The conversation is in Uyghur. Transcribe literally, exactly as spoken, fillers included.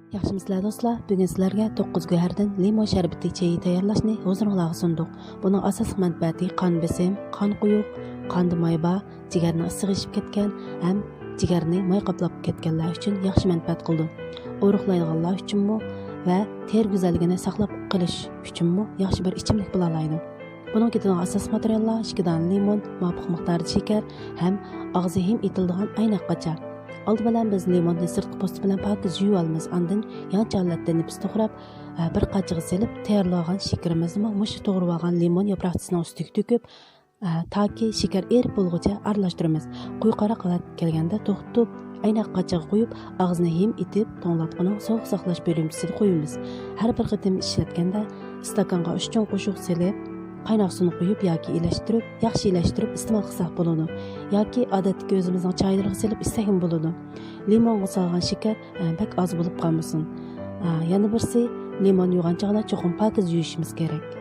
ياخشىمۇسىلەر دوستلار؟ بۈگۈن سىلەرگە توققۇز گۆھەردىن لىمون شەربىتى چېيى تەييارلاشنى ھۇزۇرۇڭلارغا سۇندۇق. بۇنىڭ ئاساسلىق مەنپەئەتى قان بېسىم، قان قويۇق، قاندا ماي بار، جىگەرنىڭ ئىسسىقى ئېشىپ كەتكەن ھەم جىگەرنى ماي قاپلاپ كەتكەنلەر ئۈچۈن ياخشى مەنپەئەت قىلىدۇ. ئورۇقلايدىغانلار ئۈچۈنمۇ ۋە تېرە گۈزەللىكىنى ساقلاپ قېلىش ئۈچۈنمۇ ياخشى بىر ئىچىملىك بولالايدۇ. بۇنىڭغا كېتىدىغان ئاساسلىق ماتېرىياللار: ئىككى دانە لىمون، مۇۋاپىق مىقداردا شېكەر ھەم ئاغزى ھىم ئېتىلىدىغان ئەينەك قاچا. ئالدى بىلەن بىز لىموننى سىرتقى پوستى بىلەن پاكىز يۇيۇۋالىمىز. ئاندىن يانچە ھالەتتە نېپىز توغراپ، بىر قاچىغا سېلىپ، تەييارلىغان شېكىرىمىزنىمۇ مۇشۇ توغرىۋالغان لىمون ياپراقچىسىنىڭ ئۈستىگە تۆكۈپ، تاكى شېكەر ئېرىپ بولغۇچە ئارىلاشتۇرىمىز. قويۇق ھارارەت كەلگەندە توختىتىپ، ئەينەك قاچىغا قويۇپ، ئاغزىنى ھىم ئېتىپ، توڭلاتقۇنىڭ سوغۇق ساقلاش بۆلۈمچىسىدە قويىمىز. ھەر بىر قېتىم ئىشلەتكەندە ئىستاكانغا ئۈچ چوڭ قوشۇق سېلىپ، قايناق سۇنى قۇيۇپ ياكى ئىلەشتۈرۈپ، ياخشى ئىلەشتۈرۈپ ئىستېمال قىلساق بولىدۇ. ياكى ئادەتتىكى ئۆزىمىزنىڭ چايلىرىغا سېلىپ ئىچسەكمۇ بولىدۇ. لىمونغا سالغان شېكەر، ئە، بەك ئاز بولۇپ قالمىسۇن. ئە، يەنە بىرسى، لىمون يۇغان چاغدا چوقۇم پاكىز يۇيۇشىمىز كېرەك.